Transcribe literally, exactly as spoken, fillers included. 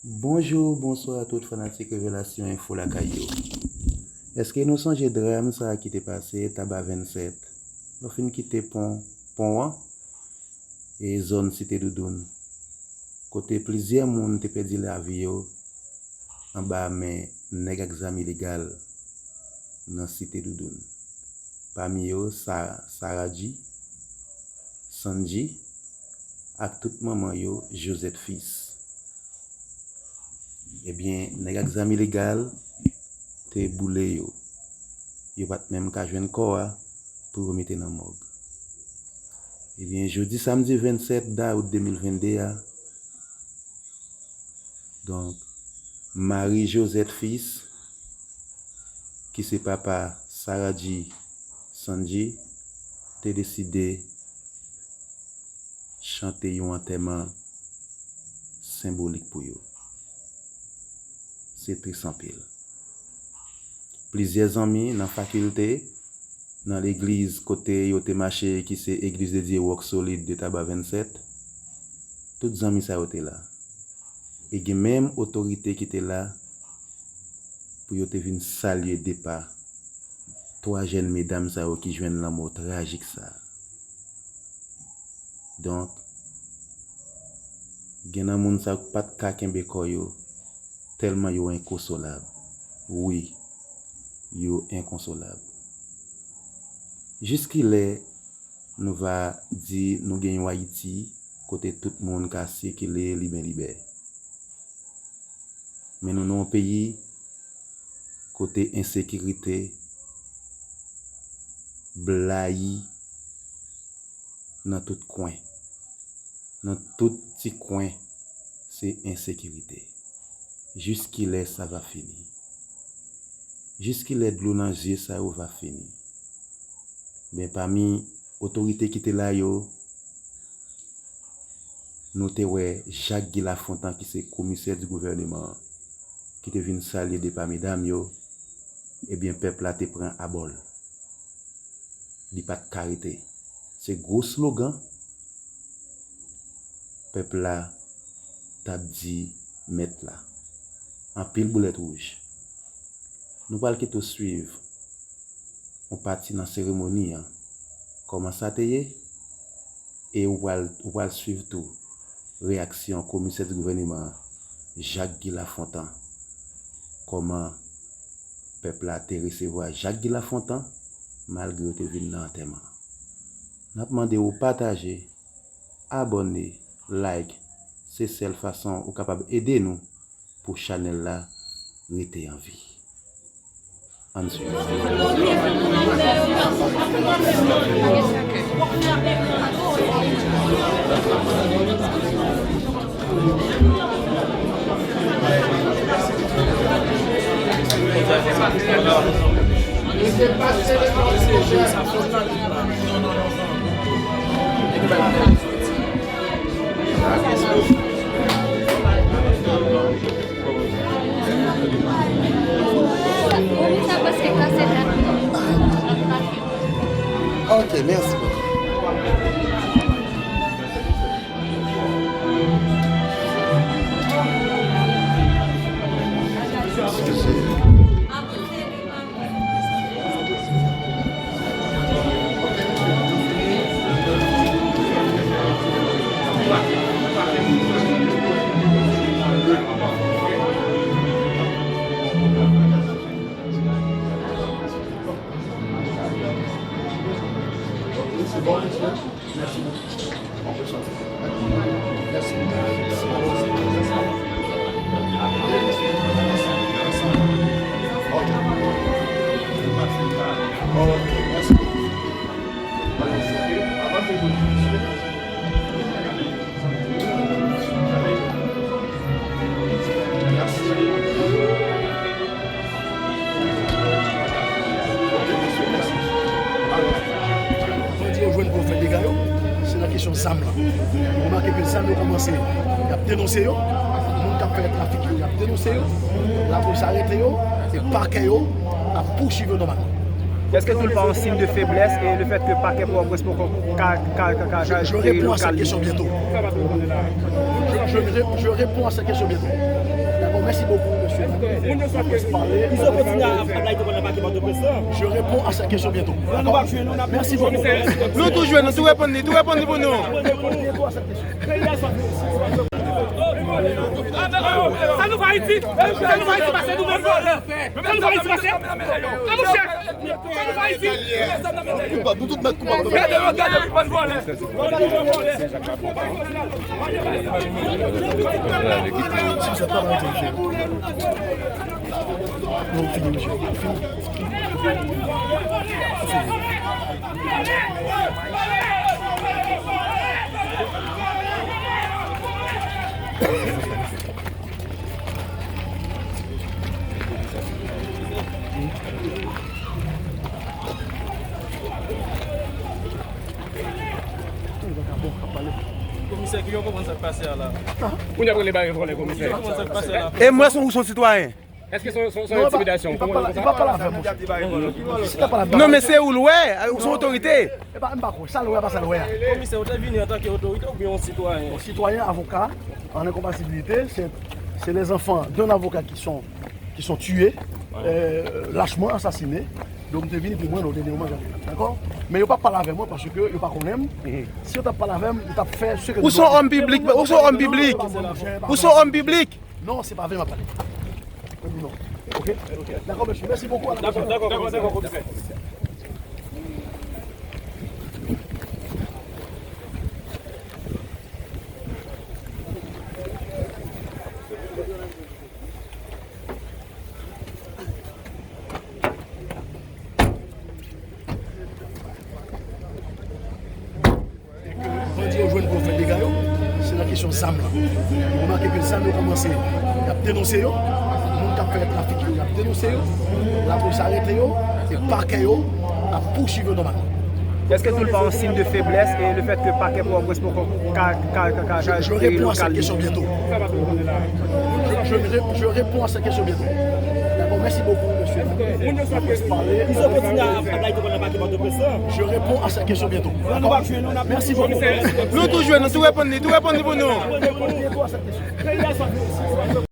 Bonjou, bonswa tout fanatik Revelasyon Enfo lakay yo. Èske nou sonje dram sa a ki te pase Taba vennsèt? Nou fin kite pon, pon an e zòn Site Doudoun, kote plizyè moun te pèdi lavi yo anba men nèg ak zam ilegal nan Site Doudoun. Pami yo, Sa-, Saradji, Sandji, ak tout manman yo, Josette Fils. Ebyen, nèg ak zam ilegal te boule yo. Yo pa t menm ka jwenn kò a pou yo mete nan mòg. Ebyen, jodi samdi vennsèt dawout de mil vennde a, donk, Marie Josette Fils, ki se papa Saradji Sandji, te deside chante yon antèman senbolik pou yo. Se tris anpil. Plizyè zanmi nan fakilte, nan legliz kote yo te mache, ki se Église de Dieu Roc Solide de Taba vennsèt, tout zanmi sa yo te la. E gen menm otorite ki te la pou yo te vin salye depa twa jèn medam sa yo ki jwenn lanmò trajik sa a. Donk, gen nan moun sa yo ki pa t ka kenbe kò yo, tèlman yo enkonsolab. Wi, yo enkonsolab. Jiskilè nou va di nou gen yon Ayiti kote tout moun ka sikile liben libè? Men nou nan yon peyi kote ensekirite blayi nan tout kwen. Nan tout ti kwen, se ensekirite. Jiskilè sa va fini? Jiskilè dlo nan zye sa yo va fini? Men pami otorite ki te la yo, nou te wè Jacques Guy Lafontant, ki se komisè di gouvèneman an, ki te vin salye depa medam yo, ebyen, pèp la te pran abò l. Li pa t ka rete. Se gwo slogan pèp la t ap di mèt la. Anpil boulèt wouj. Nou pral kite w swiv yon pati nan seremoni an, kòman sa te ye, e ou pral, ou pral swiv tou reyaksyon komisè di gouvèneman an, Jacques Guy Lafontant, kòman pèp la te resevwa Jacques Guy Lafontant, malgre yo te vin nan antèman an. N ap mande w pataje, abòne, like, se sèl fason ou kapab ede nou pou chanèl la rete an vi. Ann swiv. Ok, mèsi bokou. Eskize. Bandi yo jwenn pou yo fè dega yo, se nan kesyon zam lan. Ou remake ke zam yo kòmanse, y ap denonse yo, moun k ap fè trafik yo, y ap denonse yo, lapolis arete yo, e pakè yo ap pousuiv yo nòmalman. Èske tou l pa yon siy de feblès e le fèt ke pakè Pòtoprens poko ka, ka, ka, ka, ka, Je, je réponds à cette question bientôt. Je, je, je réponds à cette question bientôt. D'accord, merci beaucoup, monsieur. Ils ont continué à faire la demande à Port-au-Prince. Je réponds à cette question bientôt. D'accord. Merci beaucoup. Nou tou jwenn, nou tou reponn li, tou reponn li pou nou. Je réponds bientôt à cette question. Sa nou fè Ayiti? Sa nou fè Ayiti pase nou menm vòlè? Sa nou fè Ayiti pase? Sa nou fè Ayiti? Koupab, nou tout mèt koupab. Gade yo, gade yo, bann vòlè. Komisè, ki yo konprann sa k pase a la? Kounye a pou le bare vòlè komisè. Ki yo konprann sa k pase a la? E mwen, se yon sitwayen. Èske se yon, se yon, se yon entimidasyon? Kòman w wè sa? Non, men se ou l wè, ou se otorite. E pa, m pa kwè. Sa l wè, pa sa l wè a. Komisè, ou te vini antanke otorite oubyen yon sitwayen? Bon, citoyen, avocat, en incompatibilité, c'est, c'est les enfants d'un avocat qui sont, qui sont tués, euh, lâchement assassinés. Donk, m te vini pou mwen, nou te di, mwen, dakò? Men yo pa pale avè mwen paske yo pa konnen m. Si yo t ap pale avè m, yo t ap fè ce que... Ou se yon òm piblik, ou se yon òm piblik. Ou se yon òm piblik. Non, se pa vre m ap pale. Non. Ok? Dakò, mesye. Mèsi bokou. Dakò, dakò, dakò, dakò, komisè. Bandi yo jwenn pou yo fè dega yo, se nan kesyon zam lan. Nou remake ke zam yo kòmanse, y ap denonse yo. Moun k ap fè trafik yo, y ap denonse yo. Lapolis arete yo, e pakè yo ap pousuiv yo nòmalman. Est-ce que c'est pas un signe de faiblesse et le fait que pakè Pòtoprens poko ka, ka, ka, ka, ka... Je, je réponds à cette question bientôt. Je, je, je réponds à cette question bientôt. D'accord, merci beaucoup, monsieur. Ils ont continué à faire la demande à Port-au-Prince. Je réponds à cette question bientôt. D'accord? Merci beaucoup. Nou tou jwenn, nou tou reponn li, tou reponn li pou nou.